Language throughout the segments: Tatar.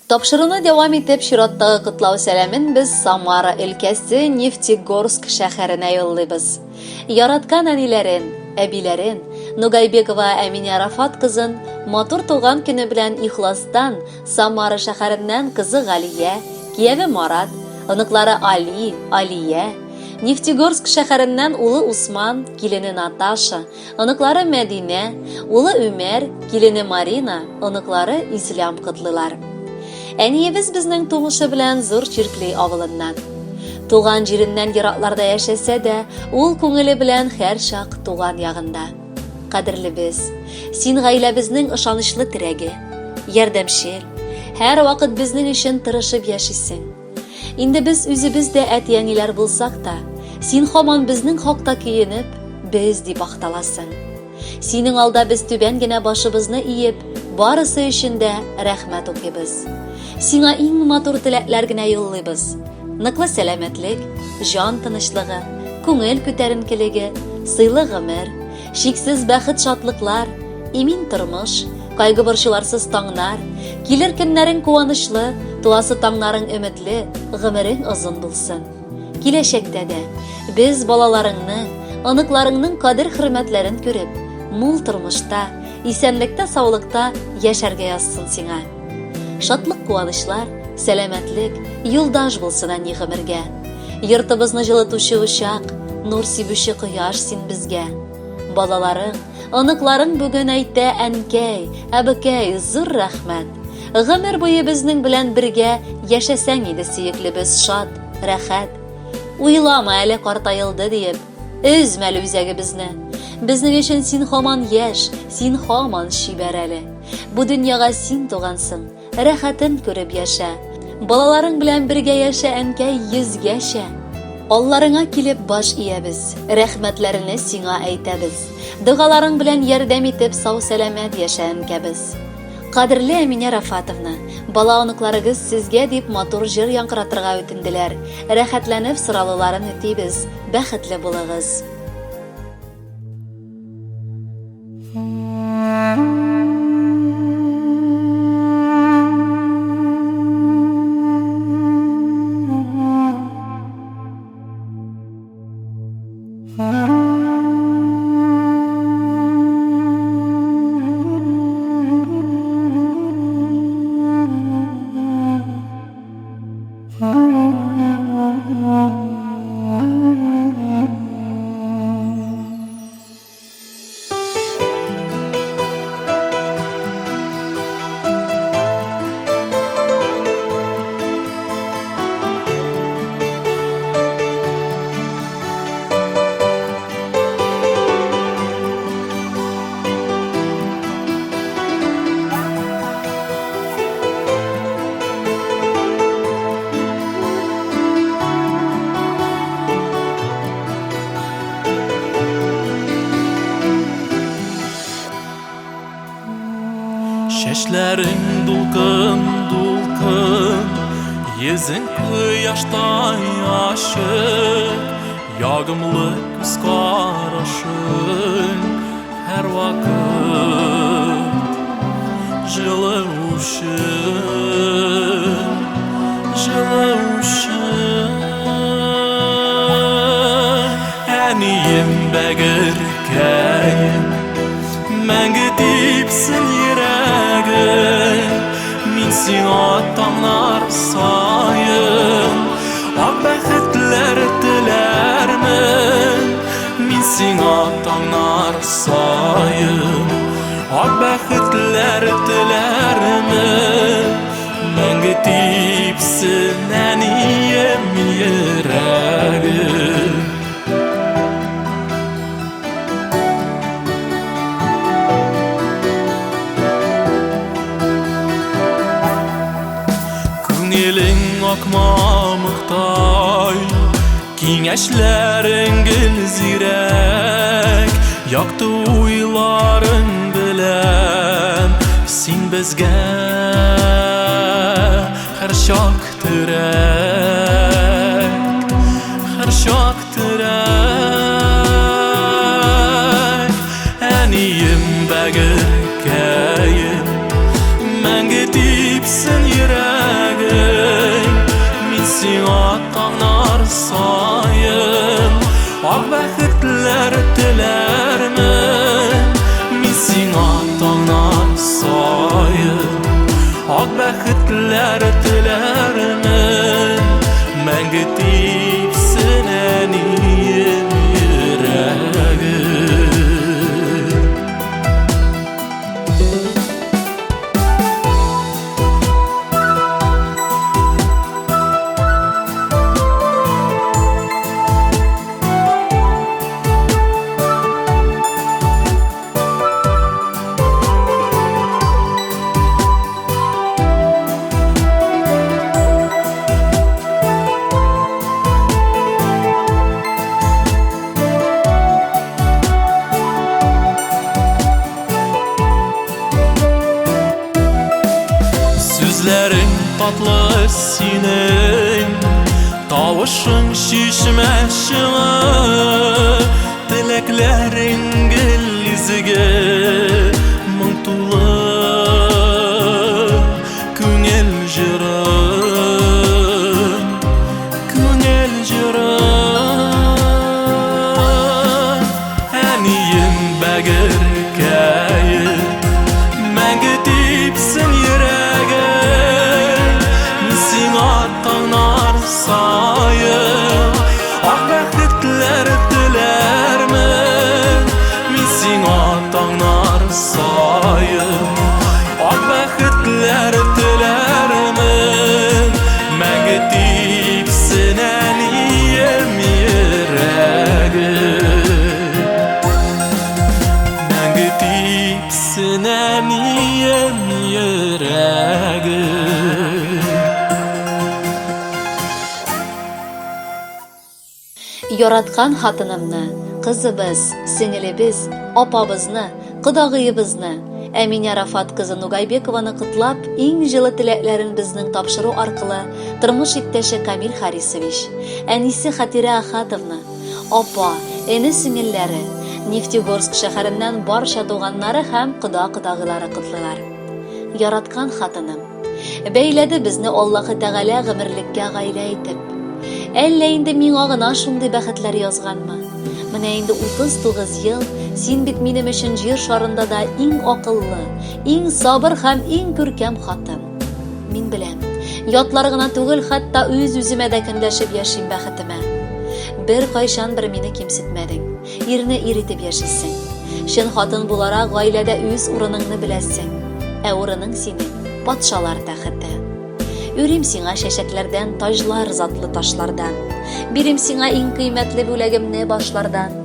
Тапшыруны дәвам итеп, чираттагы котлау сәламен без Самара өлкәсе Нефтегорск шәһәренә юллыйбыз. Яраткан әниләрен, әбиләрен, Нугайбекова Әминә Рафат кызын матур туган көне белән ихластан Самара шәһәреннән кызы Галия, кияве Марат, оныклары Али, Алия, Нефтегорск шәһәреннән улы Усман, килене Наташа, Оныклары Мәдинә, улы Үмәр, килене Марина, оныклары Ислам котлыйлар. Әниебез безнең тумышы белән Зур Чиркли авылыннан. Туган җиреннән еракларда яшәсә дә, ул күңеле белән һәрчак туган ягында. Кадерлебез, син гаиләбезнең ышанычлы терәге, ярдәмчел, һәрвакыт безнең өчен тырышып яшисең. Инде без үзебез дә әти-әниләр булсак та, син һаман безнең хакта көенеп, без дип акталасың. Синең алда без түбән генә башыбызны иеп, барысы өчен дә рәхмәт укыйбыз. Сиңа иң матур теләкләр генә юллыйбыз. Ныклы сәламәтлек, җан тынычлыгы, күңел күтәренкелеге, сыйлы гомер, чиксез бәхет-шатлыклар, имин тормыш, кайгы-борчуларсыз таңнар, килер көннәрең куанычлы, туасы таңнарың өметле, гомерең озын булсын. Киләчәктә дә без балаларыңның, оныкларыңның кадер-хөрмәтләрен күреп, мул тормышта, исәнлектә-саулыкта яшәргә язсын сиңа. Шатлык-куанычлар, сәламәтлек, юлдаш булсын әни гомергә. Йортыбызны җылытучы учак, нур сибүче кояш син безгә. Балаларың, оныкларың бүген әйтә, әнкәй, әбекәй, зур рәхмәт. Гомер буе безнең белән бергә яшәсәң иде, сөеклебез, шат, рәхәт. Уйлама әле картаелды диеп, өзмә әле үзәгебезне. Безнең өчен син һаман яшь, син һаман чибәр әле. Бу дөньяга син тугансың, Рәхәтен күреп яшә. Балаларың белән бергә яшә, әнкәй, йөзгәчә. Алларыңа килеп баш иябез, рәхмәтләрне сиңа әйтәбез. Догаларың белән ярдәм итеп, сау-сәламәт яшә, әнкәбез. Кадерле Әминә Рафатовна, бала-оныкларыгыз сезгә дип матур җыр яңгыратырга үтенделәр. Рәхәтләнеп соралуларын үтибез. Бәхетле булыгыз. Чәчләрең дулкын, дулкын, Йөзең кояштай ачык, Ягымлы күз карашың Һәрвакыт җылы учың, Җылы учың. Әнием бәгырькәем, Мәңге типсен йөрәгем, Мин сиңа таңнар саен Ак бәхетләр теләрмен. Мин сиңа таңнар саен Ак бәхетләр теләрмен. Мәңге типсен әнием йөрәгем. Күңелең ак мамыктай, Киңәшләрең гел зирәк, Якты уйларың белән Син безгә һәрчак терәк, Һәрчак Терәк, әнием бәгырькәем, Мәңге типсен йөрәгем. саен Ак бәхетләр теләрмен Мин сиңа таңнар саен Ак бәхетләр теләрмен Мәңге типсен әнием йөрәгем. Сүзләрең татлы синең, тавышың чишмә чыңы, теләкләрең гел изге, моң тулы күңел җыры, күңел җыры. Әнием бәгырькәе, мәңге типсен йөрәгем, мин сиңа таңнар саен ак бәхетләр теләрмен, мин сиңа таңнар саен ак бәхетләр теләрмен, мәңге типсен әнием йөрәгем. Мәңге типсен әнием йөрәгем. Яраткан хатынымны, кызыбыз, сеңелебез, апабызны, кодагыебызны, Әминә Рафат кызы Нугайбекованы котлап, иң җылы теләкләрен безнең тапшыру аркылы тормыш иптәше Камил Харисович, әнисе Хатирә Ахатовна, апа, эне-сеңелләре, Нефтегорск шәһәреннән барча туганнары һәм кода-кодагыйлары котлыйлар. Яраткан хатыным, Бәйләде безне Аллаһы Тәгалә гомерлеккә гаилә итеп. Әллә инде миңа гына шундый бәхетләр язганмы? Менә инде 39 ел син бит минем өчен җир шарында да иң акыллы, иң сабыр һәм иң күркәм хатын. Мин беләм, ятлар гына түгел, хәтта үз-үземә дә көнләшеп яшим бәхетемә. Бер кайчан бер мине кимсетмәдең. Ирне ир итеп яшисең. Чын хатын буларак гаиләдә үз урыныңны беләсең. Ә урының синең патшалар тәхете. Үрим сиңа чәчәкләрдән таҗлар затлы ташлардан. Бирим сиңа иң кыйммәтле бүләгемне башлардан.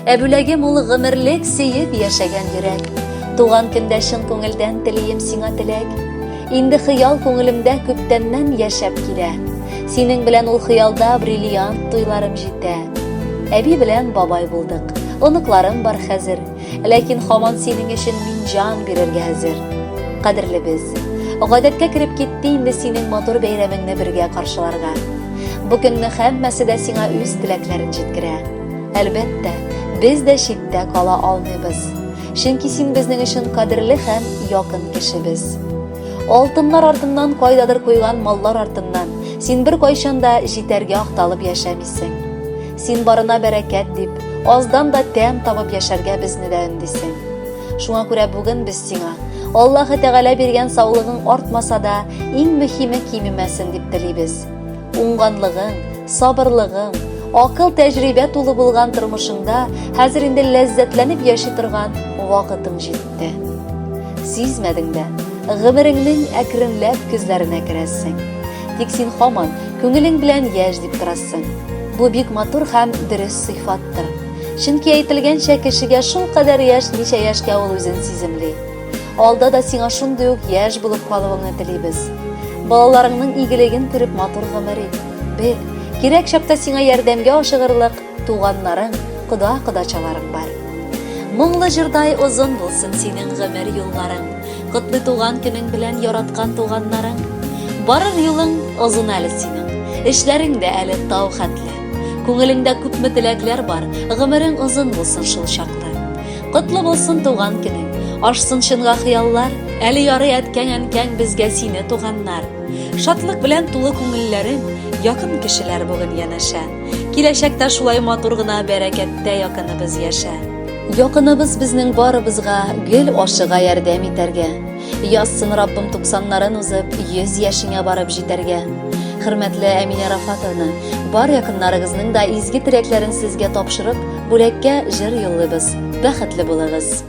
Ә бүләгем ул гомерлек сөеп яшәгән йөрәк. Туган көндә чын күңелдән телием сиңа теләк. Инде хыял күңелемдә күптәннән яшәп килә. Синең белән ул хыялда бриллиант туйларым җитә. Әби белән бабай булдык. Оныкларым бар хәзер. Ләкин хаман синең өчен мин җан бирергә әзер. Кадерлебез, гадәткә кереп китте инде синең матур бәйрәмеңне бергә каршыларга. Бу көнне һәммәсе дә сиңа үз теләкләрен җиткерә. Әлбәттә, без дә читтә кала алмыйбыз. Чөнки син безнең өчен кадерле һәм якын кешебез. Алтыннар артыннан кайдадыр куйган маллар артыннан син бер кайчан да җитәргә акталып яшәмисең. Син барына бәрәкәт дип, аздан да тәм табып яшәргә безне дә өндисең. Шуңа күрә бүген без сиңа Аллаһы Тәгалә биргән саулыгың артмаса да, иң мөһиме кимемәсен дип телибез. Уңганлыгың, сабырлыгың, акыл тәҗрибә тулы булган тормышыңда хәзер инде ләззәтләнеп яши торган вакытың җитте. Сизмәдең дә, гомереңнең әкренләп көзләренә керәсең. Тик син һаман күңелең белән яшь дип торасың. Бу бик матур һәм дөрес сыйфаттыр. Чөнки әйтелгәнчә, кешегә шул кадәр яшь, ничә яшькә ул үзен сиземли. Алда да сиңа шундый ук яшь булып калуыңны телибез. Балаларыңның игелеген күреп матур гомер ит. Бел, кирәк чакта сиңа ярдәмгә ашыгырлык туганнарың, кода-кодачаларың бар. Моңлы җырдай озын булсын синең гомер юлларың. Котлы туган көнең белән яраткан туганнарың. Барыр юлың озын әле синең. Эшләрең дә әле тау хәтле. Күңелеңдә күпме теләкләр бар, гомерең озын булсын шул чаклы. Котлы булсын туган көнең. Ашсын чынга хыяллар, әле ярый әткәң-әнкәң безгә сине туганнар. Шатлык белән тулы күңелләрең, якын кешеләр бүген янәшә. Киләчәктә шулай матур гына бәрәкәттә якыныбыз яшә. Якыныбыз безнең барыбызга гел ашыга ярдәм итәргә. Язсын Раббым туксаннарын узып, 100 яшеңә барып җитәргә. Хөрмәтле Әминә Рафатовна, бар якыннарыгызның да изге теләкләрен сезгә тапшырып, бүләккә җыр юллыйбыз. Бәхетле булыгыз!